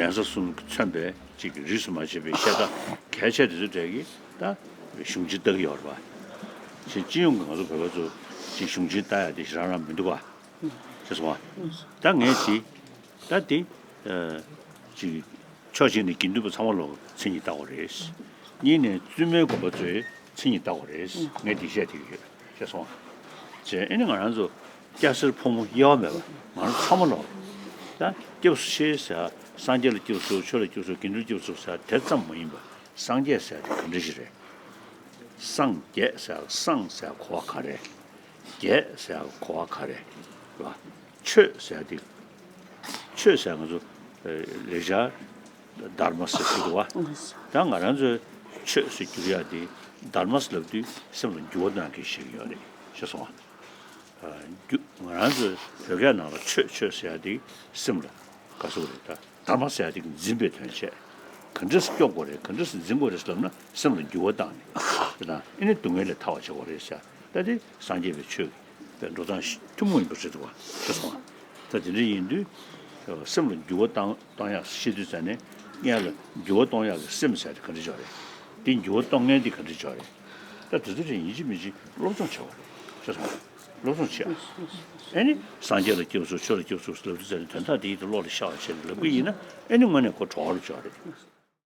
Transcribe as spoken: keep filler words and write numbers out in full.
གདན་ས་གསུམ་གྱིས་མཚོན་པའི་ཅིག་རིས་སུ་མ་ཆད་པའི་བཤད་གྲྭ་གལ་ཆེ་དེ་ཚོའི་གྲས་ཀྱིས་ད་གཞུང་ཆེན་ལྟ་གི་ཡོད་རེད་པ། ཅིག་སྤྱི་ཡོངས་ཀྱི་ང་ཚོ་བོད་པ་ཚོ་ཅིག་གཞུང་ཆེན་ལྟ་ཡ་དེ་ཞེ་དྲག་རང་མི་འདུག་ག་ཤེས་སོང་ང་། ད་ངས་ཅིག་ད་དེ་ཅིག་ཕྱོགས་གཅིག་ནས་དགེ་འདུན་པ་ཚང་མ་ལོ་མཚན་ཉིད་ལྟ་དགོས་རེད། གཉིས་ནས་བཙུན་མའི་དགོན་པ་ཚོའི་མཚན་ཉིད་ལྟ་དགོས་རེད། ངས་འདི་བཤད་བསྡད་ཀྱི་ཡོད། ཤེས་སོང་ང་། བྱས་ཨ་ནི་ང་རང་ཚོ་སྐྱ་སེར་ཕོ་མོ་དབྱེ་བ་མེད་པ་ང་རང་ཚང་མ་ལོ། ད་སྐྱབས་སུ་མཆི་ཟེར་སངས་རྒྱས་ལ་སྐྱབས་སུ་མཆི། ཆོས་ལ་སྐྱབས་སུ་མཆི། དགེ་འདུན་ལ་སྐྱབས་སུ་མཆི་ཟེར་དེ་ཙམ་མ་ཡིན་པ། སངས་རྒྱས་ཟེར་དེ་ག་འདྲ་ཞིག་རེད། སངས་རྒྱས་ཟེར་སངས་ཟེར་གོ་བ་ག་རེ། རྒྱས་ཟེར་གོ་བ་ག་རེ། རེད་པ། ཆོས་ཟེར་དེ། ཆོས་ཟེར་ང་ཚོ་ལེགས་སྦྱར་དྷརྨ་ཟེར་གྱི་འདུག་པ། ད་ང་རང་ཚོའི་ཆོས་ཟེར་གྱི་ཡོད་དེ། དྷརྨ་ཟེར་ལབ་དུས་སེམས་ལ་འགྱུར་བ་གཏོང་ཡ་གི་ཞིག་ཡོད་རེད། ཤེས་སོང་ང་། ང་རང་ཚོའི་བོད་སྐད་ནང་ལ་ཆོས་ཆོས་ཟེར་ཡ་དེ་སེམས་ལ་ག་ཟེར་དགོས་རེད། ད་དྷརྨ་ཟེར་ཡ་དེ་འཛིན་པའི་དོན་བྱས། ག་འདྲས་སེ་སྐྱོབ་དགོས་རེད། ག་འདྲས་སེ་འཛིན་དགོས་རེད་ལབ་ན་སེམས་ལ་འགྱུར་བ་བཏང་ནས། དེ་དང་ཨ་ནི་སྡུག་བསྔལ་ལས་ཐར་བ་བྱེད་དགོས་རེད་ཟེར། ད་དེ་སངས་རྒྱས་པའི་ཆོས་ཀྱི་འགྲོ་སྟངས་ཐུན་མོང་ཡིན་པ་རེད་འདུག་པ། ཤེས་སོང་ང་། ད་དེ་འདྲ་ཡིན་དུས་སེམས་ལ་འགྱུར་བ་བཏང་གཏོང་ཡག་ཤེས་དུས་ཙ་ནས་སྔོན་ལ་འགྱུར་བ་གཏོང་ཡག་གི་སེམས་ཟེར་དེ་ག་འདྲ་ཅིག་ཡོད་རེད། དེ་འགྱུར་བ་གཏོང་མཁན་དེ་ག་འདྲ་ཅིག་ཡོད་རེད། ད་དེ་ཚོ་དེ་ཡིན་གཅིག་མིན་གཅིག་སློབ་སྦྱོང་བྱེད་དགོས་རེད། ཤེས་སོང་ང་། སློབ་སྦྱོང་བྱེད། ཨ་ནི་སངས་རྒྱས་ལ་སྐྱབས་སུ་མཆི། ཆོས་ལ་སྐྱབས་སུ་མཆི་ལབ་དུས་ཙ་ནས་དོན་དག་དེ་ཡིད་དུ་བློ་ལ་ཤར་བ་བྱས་ནས་ལབ་ཀྱི་ཡིན་ན། ཨ་ནི་དངོས་གནས་ཁོ་གྲོགས་རུ་ཆགས་རེད།